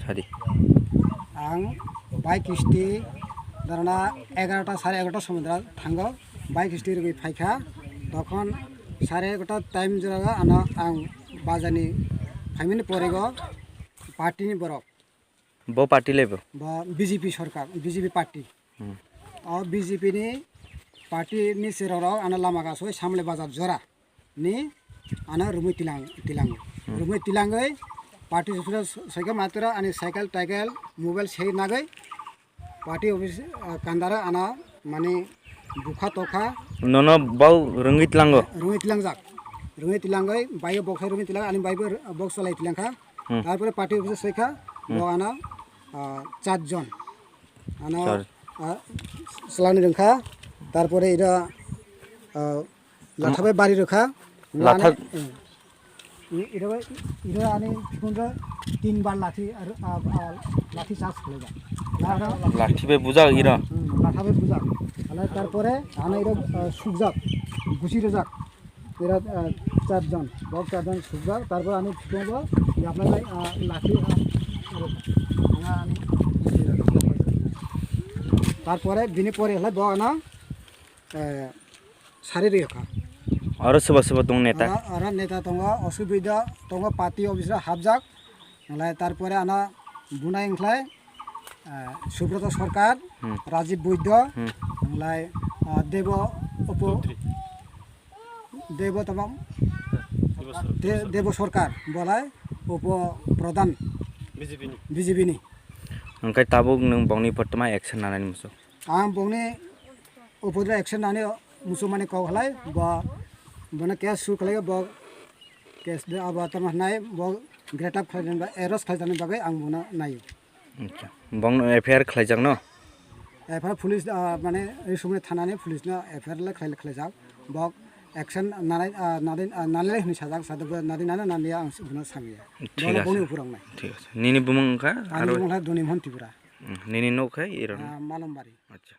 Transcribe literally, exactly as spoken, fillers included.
Sadi. Ang bike kisti dharana egarota, sare egarota somoi dara thango. Bike kisti rwgwi phaikha. Tokhon sare egarota time jora ano ang bazar ni phaimani porigo party ni borok. Bo party lebo? Bo B J P sarkar, B J P party. Hmm. O B J P ni party ni cherok rok ano lama gasoi Samle bazar jora ni ano rumui tilang, tilang. Hmm. Rumui tilangoi party sufre soika matra ani cycle taikel mobile sei nagoi party office, ah, kandara ano mani bukha tokha. Nono bau rungui tilango? Rungui tilangjak. Rungui tilangoi bike boksai rungui tilang ani bike bo box cholai tilangkha. Hmm. Tarpore party office soika Hmm. bo ano, ah, char jon. Ano, Char. ah, chalani rwngkha. Tarpore ira, ah, latha bai bari rwkha. Latha Lana, eh, i-, ira bai, ira ani phone ra tin bar lathi ar, ah, ah, lathi charge khwlaijak. Lana Lathi bai bujak ira. Hmm, latha bai bujak. Ala tarpore ano ira, ah, sukjak, gusi rwjak. Ira, ah, char jon, bo char jon sukjak, tarpor ani phone bo yapnai bai, ah, lathi, ah, aro, anga ani, tarpore bini pore hwlai bo ano, eh, sari rwkha. Aro soba soba tong neta? Aro, aro neta tongo, osubida tongo, party office o hapjak, hwlai tarpore ano bunai wngkhlai, ah, Subroto Sarkar, Hmm. Rajib Boiddo, Hmm. hwlai, ah, Debo Upo, Debo tamo? De-, Debo Sarkar, bolai Upo Pradhan, B J P ni. B J P ni. Hwnkhe tabuk nwng bongni upor tma action nanani muchung? Ang bongni upor action nani muchung mani kok halai, bo, bono case su khlai, bo case de abo tamo nai, bo grab up khlai, arrest khlai bagwi ang bono naio. Acha. Bongno F I R khlaijak no? F I R police, ah, mane, ei somoi thanani police no F I R le khlai, khlaijak. Bok action nanai, ah, nanai, ah, nanai hwnwi sajak, sade bo nanai, nanai, nanai ang bono sangya. Thik Bono ase. Boni upor ang nai. Thik ase. Nini bumung wngkha? Ani aro bumung kha Doni Mohan Tripura. Hmm, nini nok khai iro? Ah, Malambari. Acha.